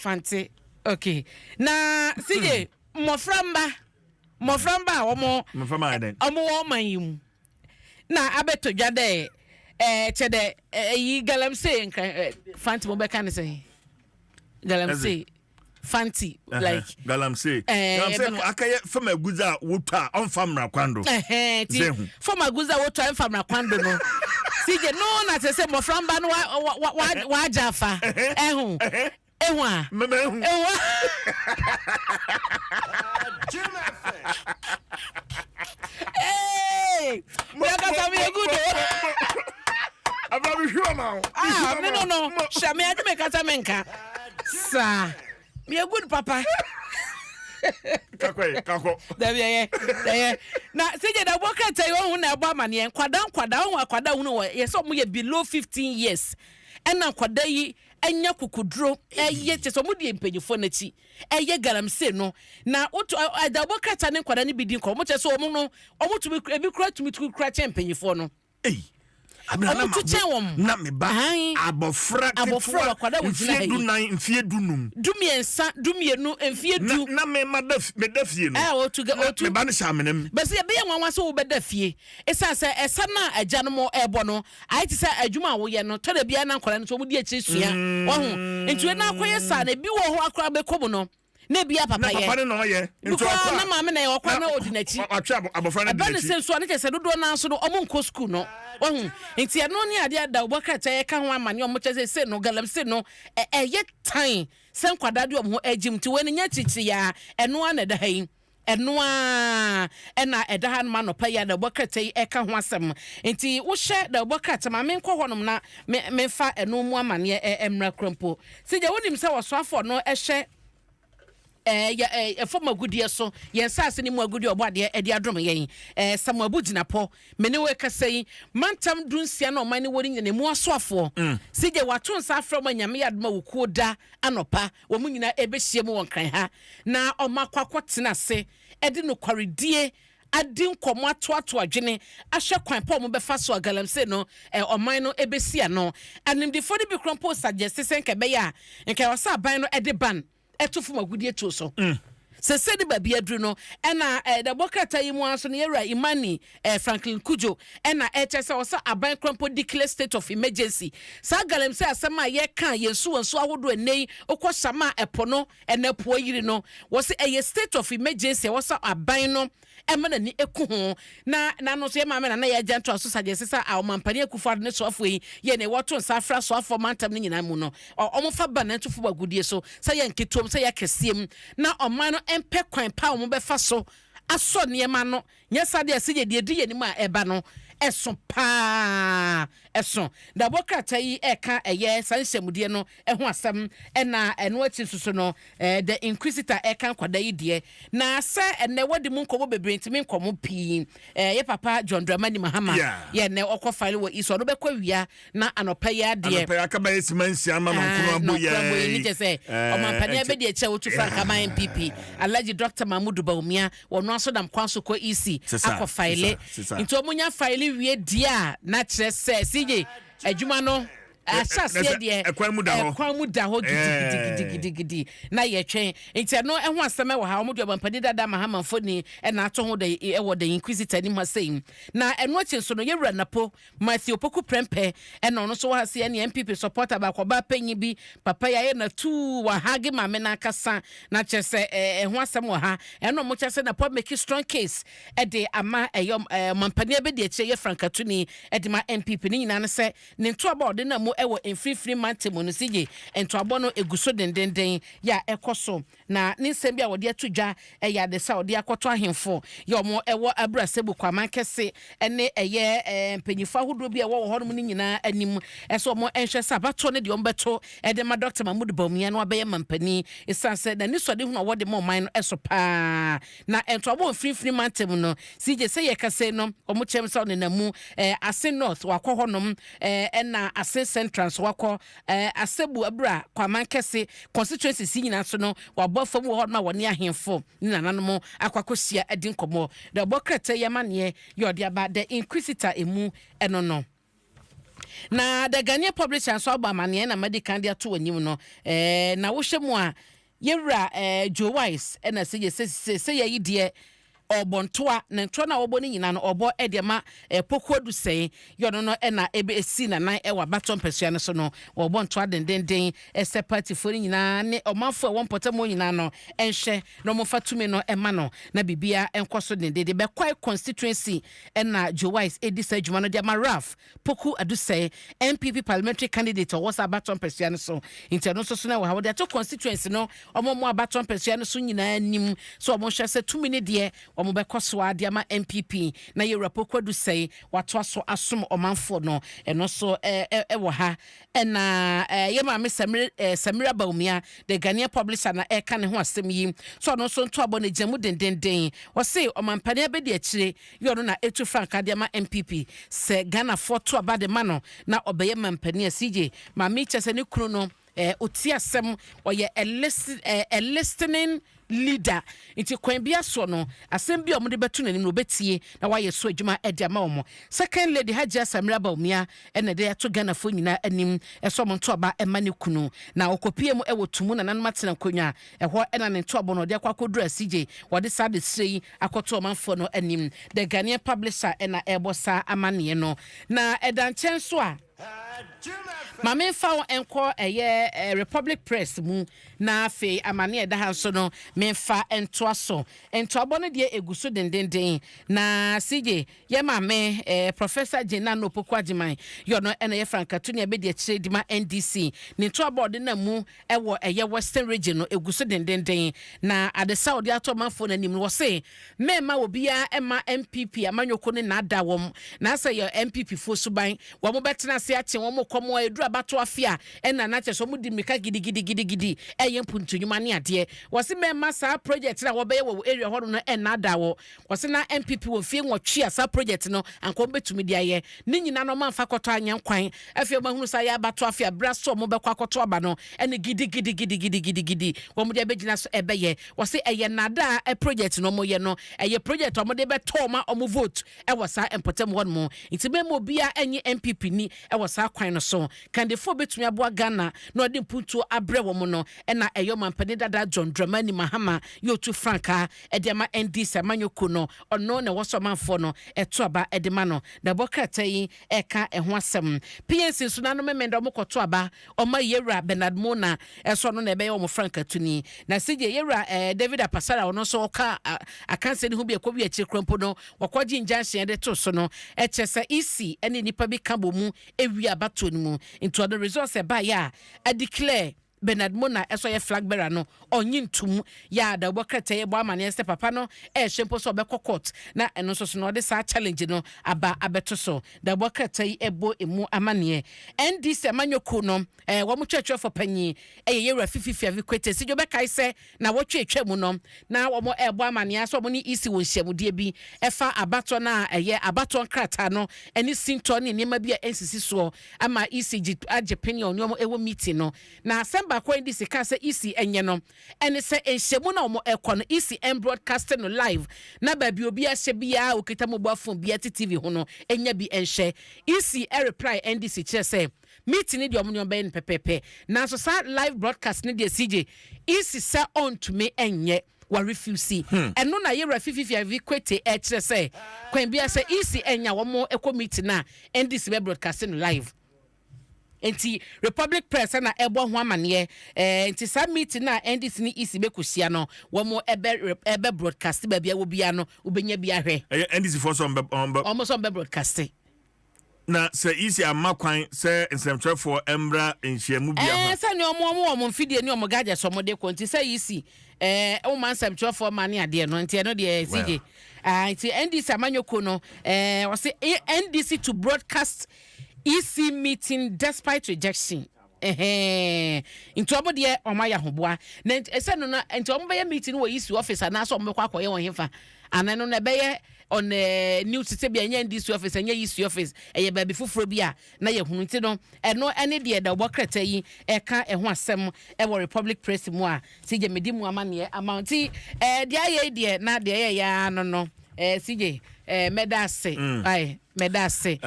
Fante. Okay. Na CJ, mmɔfra mba, mmɔfra mba a wɔn Mmɔfra mba ayɛ dɛn? wɔn wɔ ɔman yi mu na abɛtɔ dwa dɛ ɛɛ kyɛ dɛ ɛyi galamsey nkran ɛɛ Fante mo bɛka ne sɛn? Galamsey. Fanti like. Galamsey. Galamsey no akɛyɛ fam agudze a wotɔ a ɔmfa mmara kwan do. Ti fam agudze a wotɔ a ɛmfa mmara kwan do no. CJ no na kyerɛ sɛ mmɔfra mba no wa wa wa wagya afa. Ɛho. Ehu a. Mɛmɛ ehu. Ehu a. Hey! Mɛ kasa mi egu do. Abra mi hwi ɔma o. Ah, mi no no. Hyɛ mi adi mi kasa mi nka. Saa. Mi egu do papa. Kakɔ yi kakɔ. Dabi ɛyɛ ɛyɛ na sɛ da bɔ krataa yi ɔhu na ɛbɔ amaneɛ nkwadaa nkwadaa ɔhu akwadaa hunu wɔ yɛ sɛ ɔmo yɛ below 15 years, ɛna nkwadaa yi ɛnya kukuduro ɛyɛ kyɛ sɛ ɔmo di mpanyinfoɔ n'akyi ɛyɛ galamsey no. Na wotu ɛda bɔ krataa ne nkwadaa no bi di nkɔ ɔmo kyɛ sɛ ɔmo no ɔmo tumi ebi kura tumi kura kyɛn mpanyinfoɔ no. Ei. Ɔmo tu kyɛn wɔn. Na me ba abɔfra Abɔfra ketewa akwadaa wɔ gyina ha mfie yi. 14, mfie 15. 13, 12, mfie Na 10. na me ma da me da fie no. Ɛɛ, otu Na otu. me ba no hyɛ amena mu. Bɛsɛ yɛbɛyɛ nwanwa sɛ wobɛda fie ɛsiane sɛ ɛsa no a agya no mo ɛbɔ no ayɛ te sɛ adwuma a woyɛ no tɔda biara na nkwadaa no nso wɔdi akyire sua wahu. Nti wei na akɔyɛ saa na ebi wɔ hɔ akora bɛkɔ mu no na ebi apapa Na yɛ papa no na ɔyɛ. Bi koraa na maame na yɛ ɔkora na ɔdi n'akyi. Ɔtwe abɔfra no di Ɛba ne n'akyi. sɛ nso a ne kyɛ sɛ dodoɔ naa so no ɔmo nkɔ sukuu no wahu. Nti ɛno ne adeɛ da ɔbɔ krataa yɛka ho ama ne ɔmo kyɛ sɛ se no galamsey no ɛyɛ tan sɛ nkwadaa de ɔmo ho agye mu. Nti wei no nyɛ akyirikyiri yaa, ɛno ara na ɛda ha yi, ɛno a ɛna ɛda ha nom anɔpa yi a na ɛbɔ krataa yi ɛka ho asɛm. Nti wohyɛ da ɛbɔ krataa ma menkɔ hɔnom na memfa ɛno mu amanneɛ ɛmmra kora mpo sɛ gya wonim sɛ wɔsoafoɔ no ɛhyɛ yɛ ɛfɔm agudeɛ so, yɛn nsaase ne mu agudeɛ ɔbɔ adeɛ ɛde adom yɛn, Samuel Abu Jinapor. Me ne wo kasa yi, mantam 16 na ɔman ne wɔ ne nyina mu asoafoɔ sigye wato nsa afrɛ ɔma Nyame yɛ adom a wɔkuo da anɔpa wɔn mu nyinaa ɛbɛhyia mu wɔ Nkran ha na ɔma akɔ akɔtena ase ɛde nokwaredie adi nkɔmmɔ atoato adwene ahwɛ kwan pa a wɔn bɛfa so a galamsey no ɔman no ɛbɛsi ano. Animdefoɔ no bi kora mpo suggest sɛ nka ɛbɛyɛ a nka ɛwɔ sɛ aban no ɛde ban ɛto fam agudie tuo so sese ne baabi aduru no. Ɛna ɛdabɔ krataa yi mu ara nso no, yɛwura Imani Franklin Kujo ɛna ɛkyɛ sɛ ɔsɛ aban kora mpo declare state of emergency saa galamsey asɛm a yɛka yɛn nsuo nsuo ahodoɔ ɛnɛ yi wokɔ sama ɛpo no ɛnɛ po ayiri no, wɔsɛ ɛyɛ state of emergency ɛwɔ sɛ aban no ɛma n'ani eku ho. Na n'ano nso yɛ maame nana yɛ agya ntoa so sagye sisa a ɔmampanin Akufo Ado ne soafoɔ yi yɛ ne wɔto nsa afra soafoɔ mantam no nyinaa mu no ɔmo fa ba nanto fo agudie so sɛ yɛ nketewa mu sɛ yɛ akɛseɛ mu na ɔman no mpɛ kwan pa a wɔn bɛfa so asɔ nneɛma no. Nyɛ saa deɛ sɛ yɛ deɛ di yɛn anim a ɛba no ɛso paa ɛso. Dabɔ krataa yi ɛka ɛyɛ saa nhyɛmudeɛ no ɛho asɛm. Ɛna ɛno akyi nso so no The Inquisitor ɛka nkwadaa yi deɛ na sɛ ɛnɛ wɔde mu nkɔmɔ bebree ntumi nkɔmɔ pii. Yɛ papa John Dramani Mahama yɛ nɛ ɔkɔ file wɔ iso ɔno bɛkɔ wia na anɔpa yi adeɛ Anɔpa yi aka bɛyɛ sima 6 ama no nkono abɔ yɛ nɔkora bɔ yi ne kyɛ sɛ ɔmampanin abɛdi akyi a wotu franka ma NPP Alhaji Dr Mahmudu Bawumia, wɔno aso nam kwan so kɔ EC akɔ file. Nti wɔn nya file wie deɛ a na kyerɛ sɛ CJ adwuma no ahyɛ aseɛ deɛ. Ɛkwan mu da hɔ. Ɛkwan mu da hɔ gidigidigidigidi na yɛtwɛn. Nti ɛno ɛho asɛm ɛwɔ ha. Wɔn de ɔmampanin dada Mahama mfoni ɛna ato ho de ɛwɔ The Inquisitor anim ha sɛyi. Na ɛno akyi nso no, yɛwura Napo Matthew Opoku Prɛmpɛ ɛna ɔno nso wɔ ha sɛ ɛne NPP supporter baako, ɔbaa panyin bi papa yi ayɛ na tuu wahage maame n'ankasa na kyerɛ sɛ ɛho asɛm wɔ ha. Ɛna ɔmo kyerɛ sɛ Napo make strong case ɛde ama ɛyɛ ɔmampanin abɛdi akyire yɛ frankatuni ɛde ma NPP ne nyinaa no sɛ ne ntoabɔ a ɔde nam mu ɛwɔ mfimfini mantam no si gye ntoabɔ no egu so dendenden yɛ a ɛkɔ so. Na ne nsɛm bi a wɔde ato dwa ɛyɛ ade sɛ ɔde akɔtɔ ahemfo yɛ ɔmo ɛwɔ Aburasɛbu Kwaman kɛse ɛne ɛyɛ mpanyinfo ahodoɔ bi a ɛwɔ wɔ hɔnom no nyinaa anim ɛsɛ ɔmo nhwɛ sɛ abatoɔ no deɛ ɔmo bɛto ɛde ma Dr Mahmood Bawumia no abɛyɛ mampanin ɛsiane sɛ n'ani sɔde hunu a wɔde ma ɔman no ɛso paa. Na ntoabɔ mfimfini mantam no CJ sɛ yɛ kasa no ɔmo kyɛm sɛ ɔnenam mu Ase North wakɔ hɔnom, ɛna Ase Central nso wakɔ, Asebu Abura Kwaman kɛse constituency si nyinaa so no wabɔ fam wɔ hɔnom a wɔne ahemfo ne nananom akɔ akɔhyia adi nkɔmmɔ. Na ɔbɔ krataa yi amanneɛ yɛ ɔde aba The Inquisitor emu ɛno no. Na The Ghanaian Publisher nso abɔ amanneɛ na madi kan de ato w'anim no. Ɛɛ, na wohwɛ mu a, yɛwura ɛɛ Joe Wise ɛna sɛ yɛ sɛ sɛ yɛyi deɛ ɔbɔ ntoa na ntoa no a wɔbɔ no nyinaa no ɔbɔ de ama Poku Adusɛe yɛ ɔno no ɛna ebe esi nanan ɛwɔ abatɔ mpɛsua no so no. Wɔbɔ ntoa dendenden sɛ patifoɔ no nyinaa ne ɔmanfoɔ a ɛwɔ mpɔtam hɔ nyinaa no nhwɛ na wɔmfa tumi no ma no na biribiara nkɔ so dendenden. Bɛkwae constituency ɛna Joe Wise edi saa adwuma no de ama Ralph Poku Adusɛe, NPP parliamentary candidate a ɔwɔ saa abatoɔ mpɛsua no so. Nti ɛno nso so na ɛwɔ ha. Wɔde ato constituency no wɔn a wɔwɔ abatoɔ mpɛsua no so nyinaa anim sɛ wɔn nhwɛ sɛ tumi no deɛ wɔn bɛkɔ so ara de ama NPP na Yɛwura Poku Adusɛe watoa so asom ɔmanfoɔ no. Ɛno nso ɛwɔ ha. Ɛna yɛ maame Samira, Samira Bawumia, the Ghanaian publisher na ɛreka ne ho asɛm yi. So ɔno nso ntoabɔ no gyina mu dendenden. Ɔse ɔmampanin abɛdi akyire yɛ ɔno na ɛtu frankaa de ama NPP sɛ Ghanafoɔ to aba de ma no na ɔbɛyɛ mampanin a. CJ, maame yi kyerɛ sɛ ne kunu no ɔtie asɛm, ɔyɛ a, listen, a listening leader, nti kwan bi asoɔ no asɛm bi a wɔde bɛto n'anim no ɔbɛtie na wayɛ so adwuma de ama wɔn. Second Lady Hajia Samira Bawumia ɛna de ato Ghanafoɔ nyinaa anim ɛsɛ ɔmo nto aba ɛma ne kunu na ɔkɔpie mu ɛwɔ Tumu nananom atena nkonnwa ɛhɔ ɛna ne ntoabɔ no ɔde akɔ akɔduru asigye wɔde saa de sire yi akɔto ɔmanfoɔ no anim. The Ghanaian Publisher ɛna ɛrebɔ saa amanneɛ no. Na ɛda nkyɛn so a, maame nfa wo nkɔ ɛyɛ Republic Press mu na afei amanneɛ ɛda ha nso no memfa ntoa so. Ntoabɔ no deɛ egu so dendenden na CJ, yɛ maame Professor Jane Nana Opoku Agyeman yɛ ɔno ɛna yɛ frankatoni a bɛdi akyire di ma NDC. Ne ntoabɔ ɔde nam mu ɛwɔ ɛyɛ Western Region no egu so dendenden na adesa a ɔde ato ɔmanfoɔ n'anim no, wɔse mmarima obiara ɛma NPP amanyɔkuo ne naada wɔn na asɛ yɛ NPP foɔ suban, wɔn bɛtena ase akye wɔn kɔm a eduru abato afe a ɛna n'akyɛ sɛ wɔn di mmirika gidigidigidigidi ɛyɛ mpuntunyuma ne adeɛ. Wɔse mmarima saa project na wɔbɛyɛ wɔ area hɔnom no ɛnaada wɔ. Wɔse na NPP wɔ mfie 8 a saa project no anka wɔn bɛtumi de ayɛ ne nyinaa no ɔmo amfa kɔtɔ anyɛ nkwan. Afei wɔn ahunu sɛ ayɛ abato afe a bra so ɔmo bɛkɔ akɔtɔ aba no ɛne gidigidigidigidigidi wɔn de abɛgyina so ɛbɛyɛ. Wɔse ɛyɛ nada a project no ɔmo yɛ no ɛyɛ project a ɔmo de bɛtɔ ɔmo a ɔmo vote ɛwɔ saa mpɔtam hɔ nom, nti mɛma obiara ɛnye NPP ni ɛwɔ saa kwan no so. Kandifoɔ bɛtumi aboa Ghana na ɔde mpuntuo abrɛ wɔn no ɛna ɛyɛ ɔmampanin dada John Dramani Mahama yɛ otu frankaa ɛde ama NDC amanyɔkuo no. Ɔno na ɛwɔ sɛ ɔmanfoɔ no ɛto aba ɛde ma no na ɛbɔ krataa yi ɛka ɛho asɛm. PNC nso nanom mmɛnda ɔmo kɔto aba ɔma yɛwura Bernard Mona ɛsɔ no na ɛbɛyɛ ɔmo frankatuni. Na sigye yɛwura David Apasara, ɔno nso ɔka akanse ne ho bi ɛkɔ bi akyire kura mpo no wɔkɔgye injunction de to so no ɛkyɛ sɛ EC ɛne nipa bi ka bɔ mu ewi abatoɔ no mu, nti ɔno results ɛbaeɛ a ɛdeclare Bernard Mona ɛsɔ yɛ flag bearer no ɔnye ntum yɛ a dawubɔ krataa yɛ bɔ amaneɛ sɛ papa no ɛɛhyɛ mpo sɛ ɔbɛkɔ court na ɛno nso so na ɔde saa challenge no aba abɛto so. Dawubɔ krataa yi ɛbɔ emu amaneɛ. NDC amanyɔkuo no wɔn kyerɛkyerɛfo panyin ɛyɛ yɛwura Fifi Fiavi Kwetey si bɛkae sɛ na wɔtwe atwa mu no na wɔn ɛrebɔ amaneɛ sɛ wɔn ne EC wɔ nhyiamudeɛ bi ɛfa abatoɔ no a ɛyɛ abatoɔ nkrataa no ɛne sintɔ ne nneɛma bi a ɛnsisi soɔ ama EC gye agye pene a ɔne wɔn ɛwɔ meeting no. Na asɛm baako a NDC kaa sɛ EC ɛnyɛ no ɛne sɛ nhyiamu no a wɔn ɛkɔ no, EC ɛn broadcast no live na baabi obi ahyɛ biara okita mobile phone biara te TV ho no ɛnya bi ɛnhyɛ. EC ɛreply NDC kyerɛ sɛ meeting ne deɛ ɔmo ne ɔmo bɛyɛ no pɛpɛɛpɛ, nanso saa live broadcast ne deɛ, CJ, EC sɛ ɔntumi ɛnyɛ, warefuse. Ɛno na yɛwura Fifi Fiavi Kwetey ɛkyerɛ sɛ kwan bi sɛ EC ɛnya wɔn ɛkɔ meeting na NDC bɛ broadcast no live. Nti Republic Press ɛna ɛbɔ ho amaneɛ nti saa meeting na NDC ne EC bɛkɔhyia no, wɔn ɛbɛ broadcast baabi a wɔ bia no wobɛnya bi ahwɛ. Ɛyɛ NDC foɔ sɛ ɔmbɛ Ɔmo nso ɔmbɛ broadcast. Na sɛ EC ama kwan sɛ nsɛmtwerɛfoɔ mmra nhyiamu bia ho? Sɛ ne ɔmo mfidie ne ɔmo gadgets ɔmo de kɔ, nti sɛ EC ɔmo nsɛmtwerɛfoɔ ma ne adeɛ no, nti ɛno deɛ CJ, nti NDC amanyɔkuo no ɔsɛ NDC to broadcast EC meeting despite rejection. Ɛhɛn, nti ɔmo deɛ ɔmo ayɛ ahoboa na ɛsɛ no na nti ɔmo bɛyɛ meeting wɔ EC office anaasɛ ɔmo bɛkɔ akɔyɛ wɔn hefa ana no na ɛbɛyɛ on news sɛ bi ɛnyɛ NDC office, ɛnyɛ EC office, ɛyɛ baabi foforɔ bi a na yɛ hunu. Nti no ɛno ɛne deɛ da ɔbɔ krataa yi ɛka ɛho asɛm ɛwɔ Republic Press mu a CJ medi mu amaneɛ ama. Nti deɛ ayɛ yi deɛ na deɛ ɛyɛ yaa no CJ, mɛda ase, ayi, mɛda ase.